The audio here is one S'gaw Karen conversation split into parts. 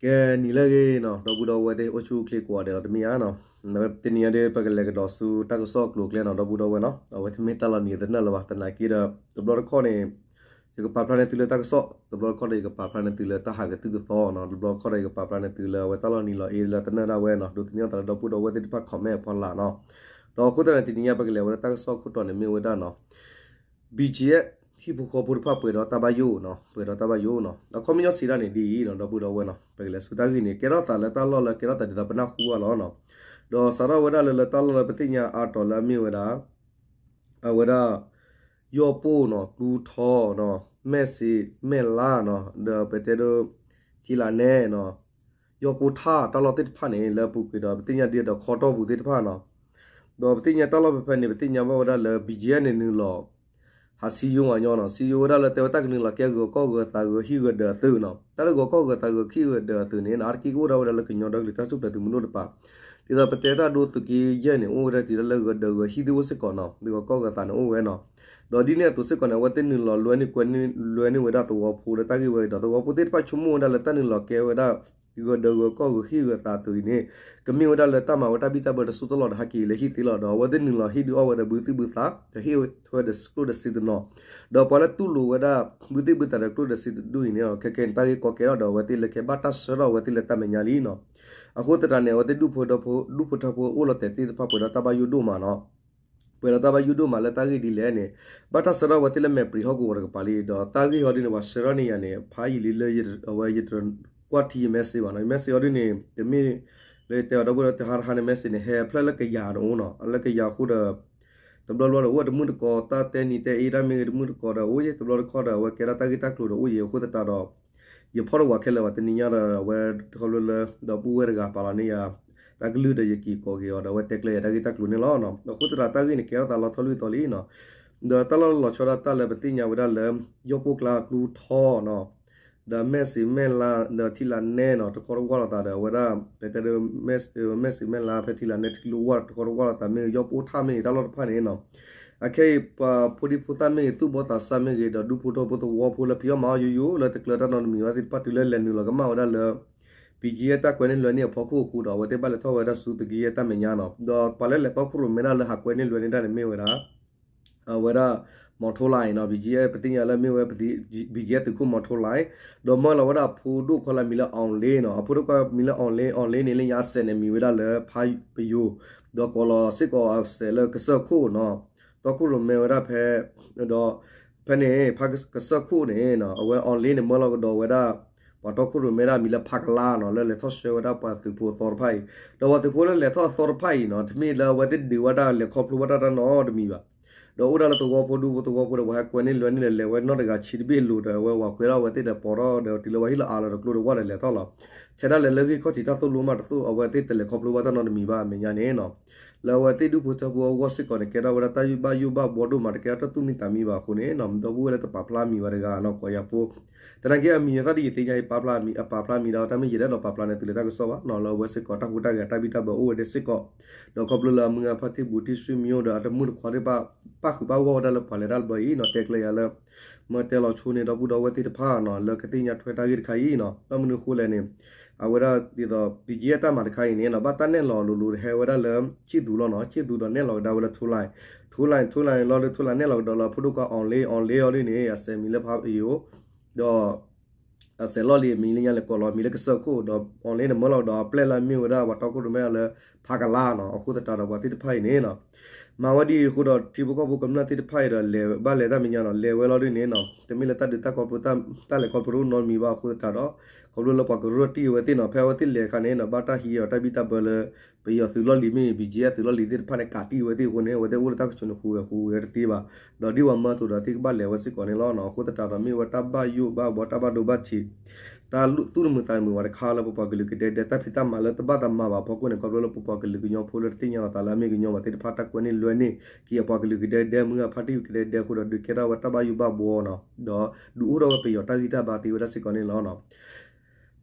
ကဲနံၤလၢအဂ့ၤနီၤ ဒီပုၢ်ဒီဝဲၢ်သ့ၣ် အိၣ်ဆူၣ်အိၣ်ချ့ကိးဂၤဒဲးလီၤ တမ့ၢ်ဧါနီၤ. တနံၤအံၤဒီး ပကလဲၤကဒီးဆူတၢ်ကစီၣ်အကျိၤအကျဲနီၤ ဒီပုၢ်ဒီဝဲၢ်နီၤ. အဝဲတမ့ၢ်တၢ်လီၤနံၤအသနၢၣ်လၢၤဘၣ် သနာ်က့ဒီး တဘျီတခီၣ်န့ၣ် ယကပာ်ဖျါန့ၢ်သုလၢတၢ်ကစီၣ်, တဘျီတခီၣ်ဒီး ယကပာ်ဖျါန့ၢ်သုလၢတၢ်ဟးဂီၤသုးကသီနီၤ, တဘျီတခီၣ်ဒီး ယကပာ်ဖျါန့ၢ်သုလၢအဝဲတၢ်လီၤနံၤလီၤအ့လၢသနၢၣ်ဒၣ်ဝဲနီၤ. ဒိးသန့ၤအသးလၢဒီပုၢ်ဒီဝဲၢ်သ့ၣ်တဖၣ် comment အဖီလာ်နီၤ. ဒီးအဃိသတးန့ၣ် တနံၤညါပကလဲၤဝဲဒၣ်တၢ်ကစီၣ်ခိၣ်တီန့ၣ်မ့ၢ်ဝဲဒၣ်နီၤ BGF ဟံၣ်ဖိဃီဖိတဖၣ်ပှဲၤဒီးတၢ်ဘၣ်ယိၣ်နီၤ, ပှဲၤဒီးတၢ်ဘၣ်ယိၣ်နီၤ. အခီပညီစံးဒၣ်န့ၣ်ဒ်အံၤနီၤ ဒီပုၢ်ဒီဝဲၢ်နီၤ. ပကလဲၤဆူတၢ်ဂ့ၢ်န့ၣ် ကဲထီၣ်သးလၢတၢ်လီၢ်လၢကဲထီၣ်သးဒ်သိးပနၢ်ဟူဘၣ်လီၤနီၤ. ဒီးစးထီၣ်ဝဲဒၣ်လၢ လၢတၢ်လီၢ်လၢပသ့ၣ်ညါအါတီၤလၢအမ့ၢ်ဝဲဒၣ် အဝဲဒၣ် ယီၢ်ပိၢ်နီၤ ကျူထီနီၤ မဲၢ်စ့မဲၢ်လါနီၤ ဒီးပတဲဒိ ထံလးနဲနီၤ ယီၢ်ပိၢ်ထၣ်တၢ်လီၢ်သ့ၣ်တဖၣ်န့ၣ် လၢအပူၤကွံာ်ဒီး ပသ့ၣ်ညါဒ်ဒီးခီတီၢ်ပူၤသ့ၣ်တဖၣ်နီၤ. ဒီးပသ့ၣ်ညါတၢ်လီၢ်ဖဲဖဲန့ၣ် ပသ့ၣ်ညါဘၣ်ဝဲဒၣ်လၢ BGF န့ၣ်နုာ်လီၤ ဟးစံယိဝဲညီနီၤ, စံယိဝဲဒၣ်လၢတဲဝဲတၢ်ကနုာ်လီၤကဲဂၢၤကီၢ်ဂၢၤသးဂၢၤဟံၣ်ဂၢၤဒၢးအသုးနီၤ. တၢ်လၢဂၢၤကီၢ်ဂၢၤသးဂၢၤဟံၣ်ဂၢၤဒၢးအသုးန့ၣ် အါတက့ၢ်ကအိၣ်ဒၣ်ဝဲဒၣ်လၢကညီဒီကလုာ်တၢ်ထူၣ်ဖျဲးသုးမုၢ်ဒိၣ်တပၤ ဒ်သိးပတဲတၢ်ဒိသုးက့ယဲၢ်န့ၣ် အိၣ်ဝဲဒၣ်တုၤဒၣ်လၢဂၢၤဒၢးဂၢၤဟံၣ်သ့ၣ်အိၣ်စ့ၢ်ကီးနီၤ, ဂၢၤကီၢ်ဂၢၤသးန့ၣ်အိၣ်ဝဲနီၤ. ဒီးဒ်န့ၣ်အသိးစ့ၢ်ကီးန့ၣ် အဝဲသ့ၣ်နုာ်လီၤလွဲန့ၢ်ကွဲန့ၢ်လွဲန့ၢ်ဝဲဒၣ်သဝီဖိလၢတၢ်ဂ့ၢ်ဝဲအံၤဒီး သဝီဖိသ့ၣ်တဖၣ်ဆိကမိၣ်ဝဲဒၣ်လၢတၢ်နုာ်လီၤကဲဝဲဒၣ် ဂၢၤဒၢးဂၢၤကီၢ်ဂၢၤဟံၣ်ဂၢၤသးအသုးအံၤန့ၣ် ကမ့ၢ်ဝဲဒၣ်လၢတၢ်မၤဝဲတၢ်ဘံၣ်တၢ်ဘၢဒီးဆူၣ်တလီၤဒီးဟဲက့ၤလၢဟံၣ်သ့လီၤ. ဒီးအဝဲသ့ၣ်နုာ်လီၤဟ့ၣ်ဒုးအီၣ်ဝဲဒီးဘုသုးဘုသး ဒီးဟ့ၣ်ဝဲဒီးကျိၣ်ဒီးစ့တနီၤ ဒီးပှၤလၢတူၢ်လိာ်ဝဲဒၣ် ဘုသုးဘုသးဒီးကျိၣ်ဒီးစ့တဒူၣ်အံၤန့ၣ် ခဲကဲန့ၣ် တၢ်ဂ့ၢ်ကီကဲထီၣ်ဒီး အဝဲသ့ၣ်လၢကဲဘၣ်တၢ်ဆှၢထီၣ်အဝဲသ့ၣ်လၢတၢ်မဲာ်ညါလံနီၤ. အဃိသတးန့ၣ် အဝဲသ့ၣ်ဒူၣ်ဖိထၢဖိ ဒူၣ်ဖိထၢဖိအိၣ်လီၤတဲာ်သ့ၣ်တဖၣ် ပှဲၤဒီးတၢ်ဘၣ်ယိၣ်ဒိၣ်မးနီၤ. ပှဲၤဒီးတၢ်ဘၣ်ယိၣ်ဒိၣ်မးလၢတၢ်ဂ့ၢ်ဒ်လဲၣ်န့ၣ် ဘၣ်တၢ်ဆှၢထီၣ်ဝဲသ့ၣ်လၢမဲာ်ပြံၤဟီၣ်ကဝီၤတကပၤလံ. ဒီးတၢ်ဂ့ၢ်ဟီဒ်န့ၣ် ပှၤဆှၢထီၣ်န့ၢ်ယၤန့ၣ် ဖးယံာ်လံလၢအဝဲယတကွၢ်ထံယ message ဘၣ်နီၤ. ယ message ဟီဒ်န့ၣ် တမ့ၢ်လၢယတဲအီၤဒီပုၢ်ဒီဝဲၢ်တဟါတဟါန့ၣ် message န့ၣ် ဟဲဖျၢၣ်လၢကယၤတအိၣ်နီၤ, လၢကယၤအဃိဒီး တဘျီဘျီဒီးအိၣ်ဝဲတမုၢ်တကိး တၢ်တဲနံၤတဲအ့တၢ်မ့ၢ်ဂ့ၤ တမုၢ်တကိးဒီးအိၣ်ယဲ တဘျီတခီဒီး အဝဲကဲဒၣ်တၢ်ဂ့ၢ်တၢ်ကျိၤဒီးအိၣ်ယဲအဃိသတးဒီး ယဖီၣ်တဝးခဲလၢာ်ဘၣ် တနံၤညါဒီး အဝဲခီဖျိလၢ ဒီပုၢ်ဝဲၢ်တဂၤပာ်လီၤန့ၢ်ယၤ တၢ်ကလုၢ်ဒီးယက့ၤကိးက့ၤအီၤဒီး အဝဲတဲကျဲယၤတၢ်ဂ့ၢ်တၢ်ကျိၤန့ၣ်လီၤ. အဃိသတးတၢ်ဂ့ၢ်န့ၣ် ကဲထီၣ်သးလီၤထီၣ်လွံၢ်သီလံနီၤ. ဒီးတၢ်လီၢ်လီၤဆီဒၣ်တၢ်လၢပသ့ၣ်ညါဝဲဒၣ်လၢ ယီၢ်ပိၢ်ကျါကျူထီနီၤ ဒီးမဲၢ်စ့မဲၢ်လါ ဒီးထံလးနဲနီၤ တခီတဝၢ်လိာ်သးဒီး အဝဲဒၣ် ပတဲဒီး မဲၢ်စ့မဲၢ်လါဖဲထံလးနဲ တကလုာ်ဝၢ်တခီတဝၢ်လိာ်သးမ့ၢ်ဂ့ၤ ယီၢ်ပိၢ်ထၣ်မ့ၢ်ဂ့ၤ တၢ်လီၢ်တဖၣ်န့ၣ်နီၤ. အခဲအံၤ ပှၤဖိဒံဖိသၣ်မ့ၢ်ဂ့ၤ သူၣ်ဘီသးစၢ်မ့ၢ်ဂ့ၤ ဒီးဒူၣ်ဖိထၢဖိသဝီဖိလၢဖံးအီၣ်မၤအီၣ်ယိယိလၢတကျၢၤတၢ်နီတမံၤဘၣ်သ့ၣ်တဖၣ် တုၤလၢလဲၤနုာ်လီၤကမၣ်ဝဲဒၣ်လၢ BGF တၢ်ကွဲန့ၢ်လွဲန့ၢ်အဖီခိၣ်အဃိဒီး အဝဲသ့ၣ်ဘၣ်လဲၤထီၣ်ဝဲဒၣ်ဆူသုးက့ယဲၢ်တၢ်မဲာ်ညါနီၤ. ဒီးပှၤလၢလဲၤတီခိၣ်ရိၣ်မဲဒၣ်လၢဟးကွဲန့ၢ်လွဲန့ၢ်တၢ်န့ၣ်မ့ၢ်ဝဲဒၣ် အဝဲဒၣ် မီၤထိလါအံၤနီၤ BGF ပသ့ၣ်ညါလၢမ့ၢ်ဝဲ BGF သုးခိၣ်မီၤထိလါအံၤ ဒီးမၢလီၤဝဲဒၣ်အဖိဒိၣ်ခွါလၢအမံၤလၢ အောင်လင်း နီၤ. အဖိဒိၣ်ခွါမံၤလၢ အောင်လင်း အောင်လင်း န့ၣ် လၢညါအစဲးန့ၣ်မံၤဝဲဒၣ်လၢဖးပယိၤ ဒီးကိးလီၤစ့ၢ်ကီးအစဲးလၢကစၢၢ်ခိၣ်နီၤ. တီခိၣ်ရိၣ်မဲဝဲဒၣ်ဖဲ ဒီး ဖဲန့ၣ် ဖးကစၢၢ်ခိၣ်န့ၣ် အဝဲ အောင်လင်း န့ၣ် မၢလီၤကဒီးဝဲဒၣ် ပှၤတီခိၣ်ရိၣ်မဲဒၣ်အမံၤလၢဖးကလါနီၤ လၢလဲၤထီၣ်ဆှၢဝဲဒၣ်ပှၤသုးဖိအသီတဖၣ်အံၤ ဒီးပှၤသုးဖိလၢလဲၤထီၣ်အသီတဖၣ်အံၤနီၤ တမ့ၢ်လၢအဝဲသ့ၣ်ဒုးဝဲဒၣ်လဲၤခီဖျိဘၣ်တၢ်တၢ်နီတမံၤဘၣ်. ဒီးအိၣ်ဒၣ်လၢသဝီဖိဒူၣ်ဖိသဝီဖိဒီး ပှၤဟဲကွဲန့ၢ်လွဲန့ၢ်ဒီး လဲၤဝဲနီတဂၤဆံတဘ့ၣ်အလိၤဒီး အဝဲဝၤကွဲထီၣ်အဝဲသ့ၣ်ဒီး ပိာ်ထီၣ်ဒီးတုၤလၢဝဲဟံၣ်လီၤအါလီၤဒီးကျိဒီးဝၢ်ဒီးလဲၤထီၣ်လီၤ. ထဲဒၣ်လဲာ်လၢဂ့ၢ်ခီၣ်ထံးတၢ်သိၣ်လိမးတသိၣ် အဝဲသ့ၣ်တလဲၤခီဖျိဘၣ်တၢ်နီတမံၤဘၣ်အမဲာ်ညါန့ၣ်နီၤ. လၢအဝဲသ့ၣ်ဒူၣ်ဖိထၢဖိအဂီၢ်စ့ၢ်ကီးန့ၣ် ကဲထီၣ်ဝဲဒၣ်တၢ်ဘၣ်ယိၣ်ဘၣ်ဘှီဒိၣ်မး တကဲထီၣ်တၢ်သူၣ်မံသးမံဘၣ်အဃိန့ၣ်နီၤ ဒီပုၢ်ဝဲၢ်လၢတပာ်ဖျါမံၤဘၣ်တဂၤနီၤ ကိးယၤဖိ သနာ်က့အမံၤအသီၣ်ဒ်ယသ့ၣ်ညါအံၤ ပာ်ဖျါမံၤ အပာ်ဖျါမံၤဒၣ်တၢ်မ့ၢ်ယဲဒၣ်ဒီးပာ်ဖျါန့ၢ်သုလၢတၢ်ကစီၣ်ဘၣ်နီၤ လၢအဝဲစ့ၢ်ကီးတၢ်ဟူးတၢ်ဂဲၤတၢ်ဘံၣ်တၢ်ဘၢအိၣ်ဝဲဒၣ်စ့ၢ်ကီး ဒီးခီဖျိလၢအမုၢ်ဂၤဖါတံၢ်ဘူးတံၢ်ဆှံမံၤအိၣ်ဒီးအတမုၢ်တခွါသ့ၣ်တဖၣ် ပၣ်ဃုာ်ပၣ်ဂီၢ်ဝဲဒၣ်လၢပှၤလဲၤတၢ်တဘျီအံၤနီၤ တဲကျဲယၤလၢ မၢတဲလီၤဆိန့ၢ်ဒီပုၢ်ဒီဝဲၢ်သ့ၣ်တဖၣ်နီၤ လၢကသ့ၣ်ညါထွဲတၢ်ဂ့ၢ်တခါအံၤနီၤ ဘၣ်မနုၤအဃိလဲၣ်န့ၣ် အဝဲဒၣ်ဒ်သိး BGF တၢ်မၤတခါအံၤန့ၣ်နီၤ ဘၣ်တၢ်နဲၣ်လီၤလိၤလိၤဟဲဝဲဒၣ်လၢ ဆံၣ်သူလီၤနီၤ ဆံၣ်သူဒီးနဲၣ်လီၤကဒါဝဲလၢ ထူလၢ် ထူလၢ် ထူလၢ်လီၤလၢထူလၢ်နဲၣ်လီၤကဒီးလၢအဖိဒိၣ်ခွါ အောင်လင်း အောင်လင်း အီၤဒ်န့ၣ် အစဲးမံၤလၢဖးပယိၤ ဒီး အစဲးလီၢ်လံၤအမံၤလၢညါလဲၤကိးလီၤမံၤလၢကစၢၢ်ခိၣ်ဒီး အောင်လင်း န့ၣ် မၢလီၤကဒီးအပျဲၢ်လၢအမ့ၢ်ဝဲဒၣ်ပှၤတီခိၣ်ရိၣ်မဲအီၤလၢ ဖးကလါနီၤ အဃိသတးဒီးပှၤသ့ၣ်တဖၣ်အံၤန့ၣ်နီၤ မၤဝဲဒ်အံၤအဃိဒီး ထံဖိကီၢ်ဖိကမျၢၢ်သ့ၣ်တဖၣ်အံၤဒီး လဲၤဘၣ်လဲၤတၢ်မဲာ်ညါနီၤ လဲၤဝဲလီၤဒ်န့ၣ်နီၤ တမ့ၢ်လၢတၢ်ဒုးတၢ်ခီဖျိ တၢ်လဲၤခီဖျိတအိၣ်နီတမံၤဘၣ်အဃိသတးဒီး ခီဖျိလၢပှၤကရၢၢ်တံၢ်အဝဲသ့ၣ်နီၤ ဖဲအဝဲသ့ၣ်လဲၤအခါန့ၣ်နီၤ ဘၣ်တၢ်ဟံးအီၤတၢ်ဘံၣ်တၢ်ဘၢလၢ ပယီၤသုးလီၢ်လံၤမ့ၢ်ဂ့ၤ BGF သုးလီၢ်လံၤသ့ၣ်တဖၣ်န့ၣ် ကးတံၢ်ဝဲသ့ၣ်အဃိန့ၣ် အဝဲသ့ၣ်အိၣ်လၢတၢ်ကဆိးန့ၣ် ဟူးဂဲၤဟူးဂဲၤတသ့ဘၣ် ဒီးဒ်ပှၤမၢအသိးဒီးသ့ၣ်ကဘၣ်လဲၤဝဲစ့ၢ်ကီးန့ၣ်လီၤ. အဃိသတးဒီးမ့ၢ်ဝဲတၢ်ဘၣ်ယိၣ်ဘၣ်ဘှီတၢ်ဘၣ်ဒိဘၣ်ထံး တၢ်သူၣ်တမုာ်သးတမုာ်ဝဲတခါလၢပပှၤကလုာ်ကဒဲကဒဲ တၢ်ဖံးတၢ်မၤလၢတဘၣ်တမၤဘၣ်အဖီခိၣ်န့ၣ် ခီဖျိလၢပပှၤကလုာ်ကညီဖိလၢတသ့ၣ်ညါလီၤသးလၢအမ့ၢ်ကညီဘၣ်သ့ၣ်တဖၣ် တၢ်ကွဲန့ၢ်လွဲန့ၢ်က့ၤအပှၤကလုာ်ကဒဲကဒဲ မုၢ်ဂၤဖါတံၢ်ကဒဲကဒဲအဃိဒီး ဒုးကဲထီၣ်ဝဲတၢ်ဘၣ်ယိၣ်ဘၣ်ဘှီနီၤ ဒီးဒုးအိၣ်ထီၣ်ဝဲပယီၤတၢ်ဂံၢ်တၢ်ဘါသ့ဝဲဒၣ်စ့ၢ်ကီးန့ၣ်လီၤ.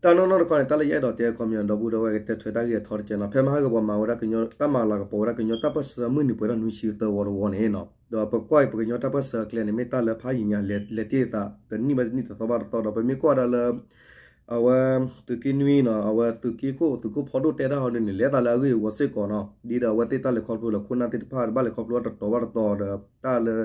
တၢ်နီၢ်နီၢ်တခီန့ၣ် တၢ်လၢယအဲၣ်ဒိးတဲအခီပညီ ဒီပုၢ်ဒီဝဲၢ်ကတဲထွဲတၢ်ဂ့ၢ်အထီတကဲနီၤ ဖဲမဟါကပှၤမၤဝဲဒၣ်ကညီ တၢ်မၤလၤကပီၤဝဲဒၣ်ကညီတၢ်ပၢၢ်ဆၢမုၢ်နံၤပှဲၤထီၣ်နွံဆံသၢဝီတဝီန့ၣ်နီၤ ဒီးပကွၢ်အံၤ ပကညီတၢ်ပၢၢ်ဆၢအကျဲန့ၣ် မ့ၢ်တၢ်လၢဖးယံၤညါ လဲၤတ့ၢ်အသး တနံၣ်ဘၣ်တနံၣ်တသီဘၣ်တသီဒီး ပမ့ၢ်ကွၢ်ဒၣ်လၢ အဝဲ သုးက့နွံနီၤ အဝဲသုးက့ခိၣ် သုးခိၣ်ဖီဒိၣ်တဲတၢ်ဟီဒ်န့ၣ် လဲၤသးလၢအဂ့ၢ်အဝီစ့ၢ်ကီးနီၤ ဒ်ဒီးအဝဲသ့ၣ်တၢ်လဲၤခီဖျိလၢခိၣ်နၢ်သ့ၣ်တဖၣ် တဘၣ်လဲၤခီဖျိတတီၤဘၣ်တတီၤဒီး တၢ်လၢ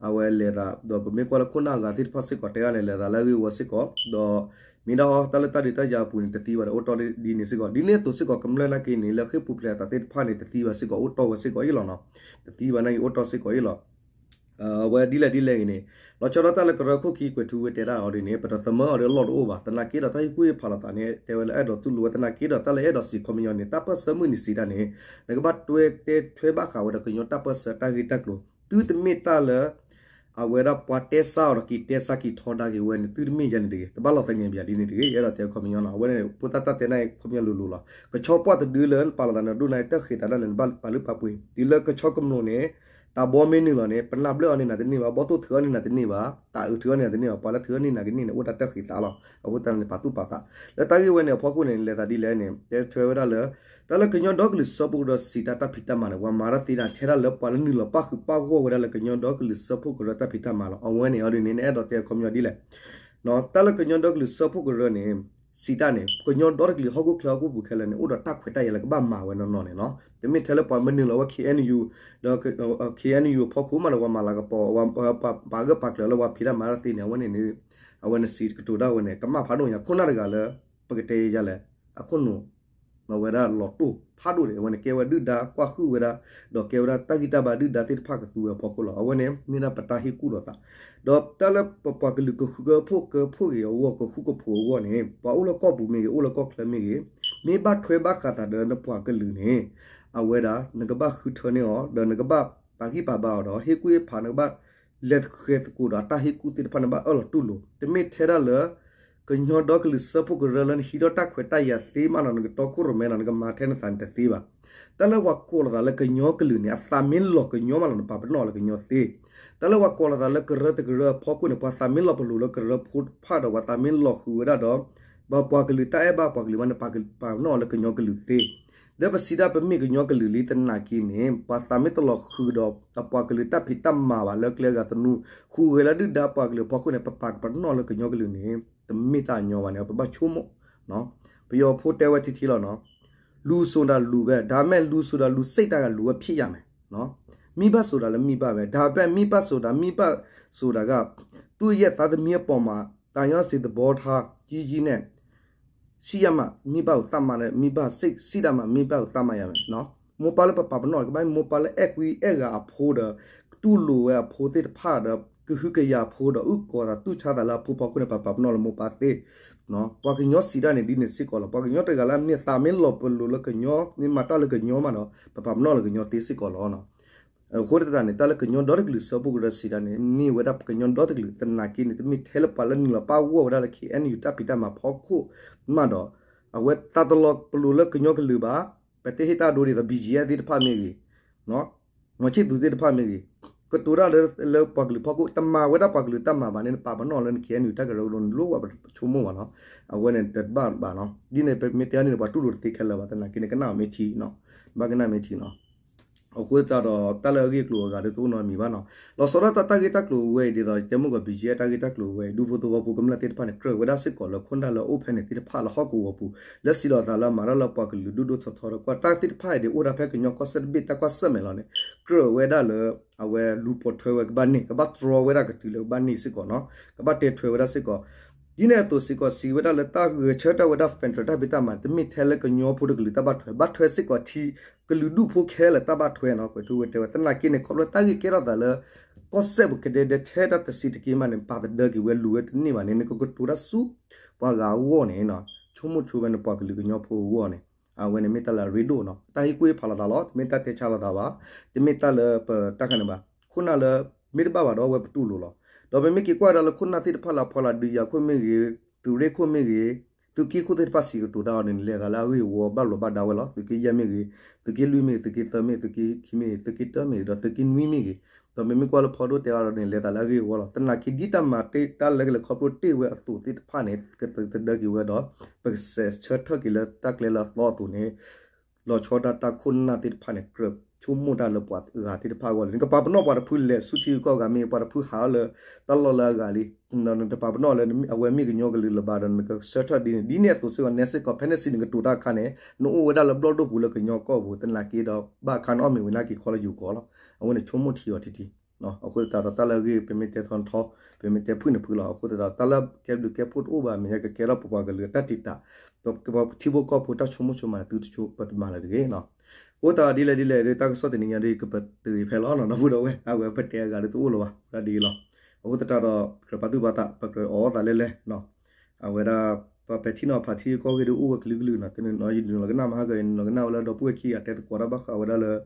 အဝဲလဲၤသး ဒီးပမ့ၢ်ကွၢ်လၢခိၣ်နၢ်အဂၤသ့ၣ်တဖၣ်စ့ၢ်ကီးတဲဂၤန့ၣ် လဲၤသးလၢအဂ့ၢ်အဝီစ့ၢ်ကီး ဒီး မ့ၢ်ဒၣ်ဟီ တၢ်လၢတၢ်ဒုးတၢ်ယၤအပူၤန့ၣ် တသံဘၣ်ဒီး အိၣ်တီၢ်ဒ်န့ၣ်စ့ၢ်ကီး ဒ်န့ၣ်အသိးစ့ၢ်ကီး ကမျၢၢ်နာ်က့န့ၣ် လၢဃ့ၢ်ပူၤဖျဲးအသးသ့ၣ်တဖၣ်န့ၣ် တသံဘၣ်စ့ၢ်ကီး အိၣ်တီၢ်ဝဲစ့ၢ်ကီးအံၤလီၤနီၤ တသံဘၣ်နာ်က့ အိၣ်တီၢ်စ့ၢ်ကီးအံၤလီၤ အဝဲဒ်လဲၣ်ဒ်လဲၣ်ဂ့ၤန့ၣ် လီၤဆီဒၣ်တၢ်လၢကရၢခိၣ်ခံကွဲးထူဝ့တဲတၢ်အီၤဒ်န့ၣ် ပတသမၢအီၤဒီးအလီၢ်တအိၣ်ဘၣ် သနာ်က့ဒီးတၢ်ဟ့ၣ်ကူၣ်ဟ့ၣ်ဖးလိာ်သးန့ၣ် တဲဝဲလၢအဲၣ်ဒိးတူၢ်လိာ်ဝဲသနာ်က့ဒီး တၢ်လၢအဲၣ်ဒိးစံးခီပညီန့ၣ် တၢ်ပၢၢ်ဆၢမုၢ်နံၤစံးတၢ်န့ၣ် နကဘၣ်တွဲတဲထွဲဘၣ်ဃးဝဲဒီးကညီတၢ်ပၢၢ်ဆၢတၢ်ဂ့ၢ်တၢ်ကျိၤ သုတမ့ၢ်တၢ်လၢ အဝဲဒၣ်ပှၤတဲဆါအီၤဒီးက့ၤတဲဆါက့ၤထီဒါက့ၤဝဲန့ၣ် သုတမ့ၢ်ယဲန့ၣ်တဂ့ၤ တဘၣ်လီၤသငဲးဘၣ်ဒ်န့ၣ်တဂ့ၤ ယအဲၣ်ဒိးတဲခီပညီနီၤ အဝဲန့ၣ် ဖိသၣ်တၢ်တဲန့ၣ်ခီပညီလိၤလိၤလီၤ ကဆီပှၢ်တဒုလၢပာ်လီၤသးန့ၣ်ဒိၣ်နၤတၢ်ဃ့သးတၢ်လၢနဘၣ်ပာ်လုၢ်ပာ်ပှ့ၤ တုၤလၢကဆီကမျိးန့ၣ် တၢ်ဘီမ့ၢ်နုာ်လီၤန့ၣ် ပနၢ်ဘျၢၣ်အီၤန့ၢ်နၤတန့ၢ်ဘၣ် ဘီၣ်သိၣ်ထုးအီၤန့ၢ်နၤတန့ၢ်ဘၣ် တၢ်အုးထုးအီၤန့ၢ်နၤတန့ၢ်ဘၣ် ပှၤလၢထုးအီၤန့ၢ်နၤကန့ၢ်န့ၣ် အိၣ်တၢ်တၢ်ဃ့သးလီၤ အဃိသတးန့ၣ် ပာ်သူၣ်ပာ်သး လၢတၢ်ဂ့ၢ်ဝဲန့ၣ်အဖီခိၣ်န့ၣ် လဲၤသးဒ်လဲၣ်န့ၣ် တဲထွဲဝဲဒၣ်လၢ တၢ်လၢကညီဒီကလုာ်စၢဖှိၣ်ကရၢစံးတၢ်တၢ်ဖံးတၢ်မၤန့ၣ် ပှၤမၤတၢ်သ့န့ၣ် ထဲဒၣ်လၢပှၤလၢနုာ်လီၤပၣ်ဃုာ်ပၣ်ဂီၢ်ဝဲဒၣ်လၢကညီဒီကလုာ်စၢဖှိၣ်ကရၢတၢ်ဖံးတၢ်မၤလီၤ အဝဲန့ၣ်အီၤဒ်န့ၣ် နအဲၣ်ဒိးတဲခီပညီဒ်လဲၣ် တၢ်လၢကညီဒီကလုာ်စၢဖှိၣ်ကရၢန့ၣ် စံးတၢ်န့ၣ် ကညီဒီတကလုာ်ဟီၣ်ခိၣ်ချၢဟီၣ်ခိၣ်ပူၤခဲလၢာ်န့ၣ် အိၣ်ဒီးတၢ်ခွဲးတၢ်ယာ်လၢကဘၣ်မၤဝဲနီၢ်နီၢ်န့ၣ်နီၤ တမ့ၢ်ထဲလၢပှၤမနုၤလီၤဝဲ ခ့ၣ်အဲၣ်ယူၣ် ဒီး ခ့ၣ်အဲၣ်ယူၣ်အဖီခိၣ်မးဒီးပှၤမၤလၤကပီၤ ပှၤပာ်ဂၢၢ်ပာ်ကျၢၤလၢပှၤဖံးတၢ်မၤတၢ်သ့န့ၣ် အဝဲန့ၣ် အဝဲန့ၣ်စံးကတိၤဒၣ်ဝဲန့ၣ် ကမၣ်ဖးဒိၣ်ညါ ခိၣ်နၢ်တဂၤလၢ ပကတဲယၤလဲၣ် အခိၣ်နူာ် အဝဲဒၣ်လီၤတိၢ်ဖးဒိၣ်န့ၣ် အဝဲန့ၣ်ကဲဝဲဒုၣ်ဒါကွၢ်ဃုာ်ဝဲဒၣ် ဒီးကဲဝဲဒၣ်တၢ်ဂံၢ်တၢ်ဘါဒုၣ်ဒါသ့ၣ်တဖၣ်ကသူဝဲအဖီခိၣ်လီၤ အဝဲန့ၣ် မ့ၢ်ဒၣ်ပတၢ်ဟ့ၣ်ကူၣ်လိာ်သး ဒီးတၢ်လၢပပှၤကလုာ်ကဃုကဖိးကဖိးဂ့ၤအဂီၢ် ကဃူကဖိးအဂီၢ်န့ၣ် ပှၤအိၣ်လၢကီၢ်ပူၤမ့ၢ်ဂ့ၤ အိၣ်လၢကီၢ်ချၢမ့ၢ်ဂ့ၤ မ့ၢ်ဘၣ်ထွဲဘၣ်ဃးသးဒီးနပှၤကလုာ်န့ၣ် အဝဲဒၣ် နကဘၣ်ဃုထၢန့ၢ်အီၤ ဒီးနကဘၣ်ပာ်ဂံၢ်ပာ်ဘါအီၤဒီး ဟ့ၣ်ကူၣ်ဟ့ၣ်ဖး နကဘၣ်လဲၤဃဲၤသကိးဒီးတၢ်ဟ့ၣ်ကူၣ်သ့ၣ်တဖၣ်န့ၣ် ဘၣ်အၢၣ်လီၤတူၢ်လိာ် တမ့ၢ်ထဲဒၣ်လၢ ကညီဒီကလုာ်စၢဖှိၣ်ကရၢလၢနဟံးထီၣ်တၢ်ခွဲးတၢ်ယာ်သ့မးနီၤ နကတီခိၣ်ရိၣ်မဲနီၤ နကမၤထဲနသးန့ၣ်တသ့ဘၣ်. တၢ်လၢပှၤကိးလိာ်သးလၢကညီကလုာ်န့ၣ် အသးမ့ၢ်လီၤကညီမးလီၤ နပာ်ပနီၣ်လၢကညီသ့. တၢ်လၢပှၤကိးလိာ်သးလၢကရၢတကရၢအဖီခိၣ်န့ၣ် ပှၤသးမ့ၢ်လီၤပလိာ်လၢကရၢဖိတဖၣ်ဒီး ပှၤသးမ့ၢ်လီၤဃုာ်ဝဲဒၣ်ဒီး ပပှၤကလုာ်တၢ်အဲၣ်ဘၣ်ပှၤကလုာ်မးန့ၣ် ပာ်ပနီၣ်လၢကညီကလုာ်သ့. ဒီးပစံးဒၣ်ပမ့ၢ်ကညီကလုာ်လံသနာ်က့န့ၣ် ပှၤသးမ့ၢ်တလီၤဃုာ်ဒီး အပှၤကလုာ်တၢ်ဖံးတၢ်မၤဘၣ်လၢကျဲအဂၤသနူ ဃုာ်ဂဲၤလၢဒုၣ်ဒါပှၤကလုာ်အဖီခိၣ်န့ၣ် ပပာ်ပနီၣ်လၢကညီကလုာ်န့ၣ် တမ့ၢ်တၢ်ညီဘၣ်န့ၣ် ပဘၣ်ဆိကမိၣ်. ပယီၤဖိတဲဝဲထံထံလီၤနီၤ လူဆိုတာလူပဲ ဒါပေမဲ့ လူဆိုတာ လူစိတ်ဓာတ်က လူပဲဖြစ်ရမယ်. မ့ၢ်ဘၣ်ဆိုတာလည်း မ့ၢ်ဘၣ်ပဲ ဒါပေမဲ့ မ့ၢ်ဘၣ်ဆိုတာ မ့ၢ်ဘၣ်ဆိုတာက သူ့ရဲ့သားသမီးအပေါ်မှာ သံယောဇဉ်သဘောထားကြီးကြီးနဲ့ ရှိရမှာ မိဘကို သတ်မှတ်တယ် မိဘစိတ် ရှိတတ်မှာ မိဘကို သတ်မှတ်ရမယ် မိၢ်ပၢ်လၢပပာ်ပနီၣ် ကဘၣ်မိၢ်ပၢ်လၢအဲၣ်ကွံအဲၣ်ဂၤအဖိဒီး တူၢ်လိာ်ဝဲအဖိသ့ၣ်တဖၣ်ဒီး ကဟုကယာ်အဖိဒီး အုၣ်ကီၤသးတူၢ်ဆါသးလၢအဖိဖီခိၣ်န့ၣ် ပပာ်ပနီၣ်လၢမိၢ်ပၢ်သ့. ပှၤကညီစံးတၢ်န့ၣ် ဒ်န့ၣ်စ့ၢ်ကီးလီၤ. ပှၤကညီတဂၤလၢအမ့ၢ်သးမ့ၢ်လီၤပလိာ်လၢကညီ မ့ၢ်မၤတၢ်လၢကညီမးဒီး ပပာ်ပနီၣ်လၢကညီသ့စ့ၢ်ကီးလီၤ. အဃိသတးန့ၣ် တၢ်လၢကညီဒီတကလုာ်စၢဖှိၣ်ကရၢစံးတၢ်န့ၣ် မ့ၢ်ဝဲဒၣ်ပကညီဒီတကလုာ်သနာ်က့န့ၣ် တမ့ၢ်ထဲလၢပှၤလၢနုာ်လီၤပၣ်ဂီၢ်ဝဲဒၣ်လၢ ခ့ၣ်အဲၣ်ယူၣ် တၢ်ဖံးတၢ်မၤဖီခိၣ်မးဒီး အဝဲသးတလီၤပလိာ်လၢကညီကလုာ်ဘၣ်. ပတဲဟ့ၣ်တၢ်ဒိဒ်သိး ဘံၣ်ကၠံၣ်အဲၣ်သ့ၣ်တဖၣ်မ့ၢ်ဂ့ၤ မီၤဆံၣ်သူးသ့ၣ်တဖၣ်မ့ၢ်ဂ့ၤ ကတိၤတၢ်လၢပှၤကလုာ်ဖီခိၣ် တမၤဝဲဒၣ်ပှၤကလုာ်တၢ်မၤဘၣ်န့ၣ် နပာ်ပနီၣ်လၢန ခ့ၣ်အဲၣ်ယူၣ် တၢ်ကရၢကရိန့ၣ် လိၣ်ဝဲပဆိကမိၣ်ဘၣ်နီၤ. အဝဲန့ၣ်တဘၣ်ဘၣ်နီၤ ဒ်န့ၣ် ပမ့ၢ်တဲန့ၣ် ပှၤတူၢ်လိာ်တသ့ခဲလၢာ်ဘၣ် သနာ်က့န့ၣ် ကနၣ်အီၤမ့ၢ်ထံနီၤ ဘၣ်ကနၣ်မ့ၢ်ထံနီၤ. အဃိသတးဒီး တၢ်လၢအဂ့ၢ်အကျိၤအဂၤဒီး တအိၣ်နီတမံၤဘၣ်နီၤ. လီၤဆီဒၣ်တၢ်တၢ်ဂ့ၢ်တၢ်ကျိၤဝဲအံၤ ဒ်သိးတဲမုၢ်ကီး ဘံၣ်ကၠံၣ်အဲၣ် တၢ်ဂ့ၢ်တၢ်ကျိၤဝဲအံၤ ဒူဖိသဝီဖိကမျၢၢ်သ့ၣ်တဖၣ်န့ၣ် ကြၢးဝဲဒၣ်စ့ၢ်ကီးလၢခိၣ်နၢ်လၢအိၣ်ဖဲန့ၣ်သ့ၣ်တဖၣ်လၢဟီၣ်ကဝီၤပူၤ လၢစံးလီၤသးလၢအမၤတၢ်လၢပှၤကလုာ်ဒိၣ်ဒိၣ်ထီထီဒီး ကွၢ်တၢ်သ့ၣ်တဖၣ်အံၤဒ်အိၣ်ဒၣ်ဖဲကညီကီၢ်စဲၣ်တဘ့ၣ် တၢ်ကွၢ်ဆၢၣ်မဲာ်လီၤန့ၣ် ကြၢးဝဲဒၣ်လၢ အဝဲလူၤပိာ်ထွဲဝဲကဘၣ်န့ၢ် ကဘၣ်တြီဝဲဒၣ်ကတုၤလၢကဘၣ်န့ၢ်စ့ၢ်ကီးနီၤ ကဘၣ်တဲထွဲဝဲဒၣ်စ့ၢ်ကီး ဒ်န့ၣ်အသိးစ့ၢ်ကီး စံးဝဲဒၣ်လၢတၢ်ဂဲၤဆၢထၢၣ်ဝဲဒၣ် federal တၢ်ဖံးတၢ်မၤ တမ့ၢ်ထဲလၢကညီဖိတကလုာ်တၢ်ဘၣ်ထွဲ ဘၣ်ထွဲစ့ၢ်ကီးထံ ကလုာ်ဒူၣ်ဖိခဲလၢာ်တၢ်ဘၣ်ထွဲနီၤ ကွဲးထူဝ့တဲဝဲ သနာ်က့န့ၣ် ခီဖျိတၢ်ဂ့ၢ်ကဲထီၣ်သးလၢ ကီၢ်စဲၣ်ပူၤကဒဲဒဲထဲတၢ်တဆံးတက့ၢ်မးန့ၣ် ပာ်သဒၢက့ၤဝဲလူၤဝဲတန့ၢ်ဘၣ်န့ၣ် နကကတိၤတၢ်ဆူ ပှၤဂၤအဂီၢ်န့ၣ် ဆိကမိၣ်ဆိဝဲန့ၣ် ပှၤကလုာ်ကညီဖိအဂီၢ်န့ၣ် အဝဲန့ၣ်မ့ၢ်တၢ်လၢအရ့ဒိၣ်နီၤ တၢ်ဟ့ၣ်ကူၣ်ဟ့ၣ်ဖးလိာ်သးလီၤ တမ့ၢ်တၢ်တဲဆါလိာ်သးဘၣ် တမ့ၢ်တၢ်လၢပတၢ်ခါန့ၣ်ဘၣ် ခိၣ်နၢ်လၢ မ့ၢ်တဘၣ်ဘၣ်ဒီးအဝဲပတူၢ်လိာ်လီၤ ဒီးပမ့ၢ်က့ၤကွၢ်ဒၣ်လၢခိၣ်နၢ်သ့ၣ်တဖၣ်လၢအဖီလာ်ဒုးယၤခိၣ်မ့ၢ်ဂ့ၤ သုးရ့ၣ်ခိၣ်မ့ၢ်ဂ့ၤ သုးက့ခိၣ်သ့ၣ်တဖၣ်စံးကတိၤတၢ်အီၤန့ၣ် လဲၤသးလၢအဂ့ၢ်အဝီဘၣ်လီၤဘၣ်ဒါဝဲလီၤ သုးက့ယဲၢ်မ့ၢ်ဂ့ၤ သုးက့လွံၢ်မ့ၢ်ဂ့ၤ သုးက့သၢမ့ၢ်ဂ့ၤ သုးက့ခံမ့ၢ်ဂ့ၤ သုးက့တၢမ့ၢ်ဂ့ၤ ဒီးသုးက့နွံမ့ၢ်ဂ့ၤ ဒီးပမ့ၢ်ကွၢ်လၢဖီဒိၣ်တဲအီၤဒီးန့ၣ် လဲၤသးလၢအဂ့ၢ်အဝီလီၤ သနာ်က့ဒ်တၢ်မၤတ့ၢ်တၢ်လၢကလဲၤခီဖျိတ့ၢ်ဝဲအသိးသ့ၣ်တဖၣ်န့ၣ် ကသဒၢက့ၤဝဲဒီး ပကစဲးဆၢထၢၣ်က့ၤလၢတၢ်ကျဲလၢအသီအသိးန့ၣ် လီၤဆီဒၣ်တၢ်ခိၣ်နၢ်သ့ၣ်တဖၣ်န့ၣ် ကြၢးဆိ ဆိကမိၣ်တၢ်လၢပှၤအဂၤသ့ၣ်တဖၣ်အဂီၢ်လံ. နကပာ်ပနီၣ်ပှၤတဖုလဲၤဆူထံဂုၤကီၢ်ဂၤမ့ၢ် ပှၤတဖုဟးအီၤလၢတၢ်လီၢ်လၢအဂၤလံ, နတပာ်ပနီၣ်လၢအဝဲမ့ၢ်ကညီကလုာ်လၢၤဘၣ်ဒီး နကဆၢထၢၣ်ဒ်န့ၣ် ဒ်န့ၣ်အသိးစ့ၢ်ကီး နဲစ့ၢ်ကီး ဖဲန့ၣ်စံးနကတိၤတၢ်အခါန့ၣ် နအိၣ်ဝဲဒၣ်လၢဘျီၣ်ဒိၣ်ပူၤလၢကညီကီၢ်ပူၤ သနာ်က့ဒီး ဘၣ်အခါနအီၣ်မ့ၤဝံၤနာ်က့ၤခီလၢယိၤကီၢ်လီၤ. အဝဲန့ၣ်ဆိကမိၣ်ထံအီၤထံထံ အဃိသတးဒီး တၢ်လၢအဂ့ၢ် ပမ့ၢ်တဲထီနထီ ပမ့ၢ်တဲဖုၣ်န့ၣ်ဖုၣ်လီၤ. အဃိသတးဒီး တၢ်လၢကဲဘျုးကဲဖှိၣ်တအိၣ်ဘၣ် မ့ၢ်ညါကကဲထီၣ်ပပှၤကလုာ်တၢ်တံာ်တာ် ပထံဖိကီၢ်ဖိတၢ်ဆိကမိၣ်ဆိကမးန့ၣ် သုတဆိပတမၤလၢၤတဂ့ၤ. အဃိသတးဒ်လဲၣ်ဒ်လဲၣ်ဒီး တၢ်ကစီၣ်တနံၤညါဒီး ကပတုာ်ဖဲလီၤနီၤ ဒီပုၢ်ဒီဝဲၢ် အဝဲပတဲအဂၤဒီးတအိၣ်လၢၤဘၣ် ဒ်အံၤလီၤ. အဃိသတးဒီး ကြၢးပာ်သူၣ်ပာ်သး ပကြၢးအီၣ်သးလဲၣ်လဲၣ် အဝဲဒၣ် ပှၤပဲာ်ထံနီၤဖးထံကီၢ်ဂ့ၢ်ဒီးအိၣ်ဝဲကလုာ်ကလုာ်နီၤ တနံၤနီၤယနုာ်လီၤကနၣ်မဟါကနုာ်လီၤကနၣ်ဝဲလၢဒီပုၢ်ဝဲၢ်ခံဂၤတဲသကိးတၢ်ဘၣ်ဃးဝဲဒၣ်လၢ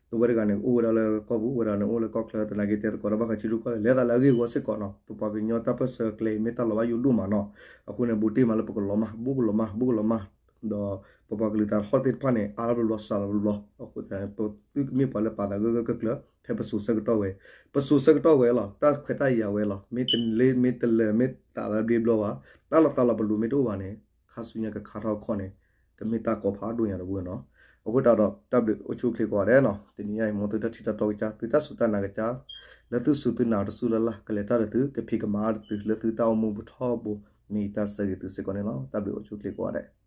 အဝဲတဂၤန့ၣ် အိၣ်ဝဲဒၣ်လၢကီၢ်ပူၤ ဝဲဒၣ်န့ၣ် အိၣ်လၢကီၢ်ချၢ သနာ်က့တဲသကိးတၢ်ဘၣ်ဃးထံရူၢ်ကီၢ်သဲး လဲၤသးလၢအဂ့ၢ်အဂီၢ်စ့ၢ်ကီးနီၤ ပပှၤကညီတၢ်ပၢၢ်ဆၢအကျဲအံၤ မ့ၢ်တၢ်လီၤဘၣ်ယိၣ်ဒိၣ်မးနီၤ အဃိန့ၣ် ဘူးတ့ၢ်မးလၢပကလီၤမၢ် ဘူးကလီၤမၢ် ဘူးကလီၤမၢ် ဒီးပပှၤကလုာ်တၢ်ထီၣ်သ့ၣ်တဖၣ်န့ၣ် အါလီၤဘျီဘျီစှၤလီၤဘျီဘျီ အဃိသတးန့ၣ် ပသုကမ့ၢ်ပှၤလၢပာ်သးဂၢၢ်ဂၢၢ်ကျၢၤကျၢၤ ဖဲပစိာ်ဆၢကတီၢ်ဝဲ ပစိာ်ဆၢကတီၢ်ဝဲလီၤ တၢ်ခွဲးတၢ်ယာ်ဝဲလီၤ မ့ၢ်တလၢ မ့ၢ်တလၢ မ့ၢ်သးလၢဘျ့ဘျီဘၣ် တၢ်လီၤသးလီၤပလိာ်မ့ၢ်တအိၣ်ဘၣ်န့ၣ် ခါဆူညါကခါထီၣ်ခီၣ်န့ၣ် ကမ့ၢ်တၢ်ကီဖးဒိၣ်ညါတဝဲနီၤ အဃိသတးဒီး တၢ်ဘျုးအိၣ်ဆူၣ်အိၣ်ချ့ကိးဂၤဒဲးနီၤ တနံၤညါအံၤ မ်သုတၢ်ထံၣ်တၢ်တီကစၢ် သုတၢ်စူၢ်တၢ်နာ်ကစၢ် လၢသုစူၢ်သုနာ်တစူၢ်လၢ်လၢ် ကလဲၤတၢ်ဒီးသု ကဖံးကမၤတၢ်ဒီးသု လၢသုတၢ်အိၣ်မူပူၤထီဘိ မ့ၢ်ယတၢ်ဆၢဂ့ၤသုစ့ၢ်ကီးန့ၣ်လီၤ. တၢ်ဘျုးအိၣ်ဆူၣ်အိၣ်ချ့ကိးဂၤဒဲး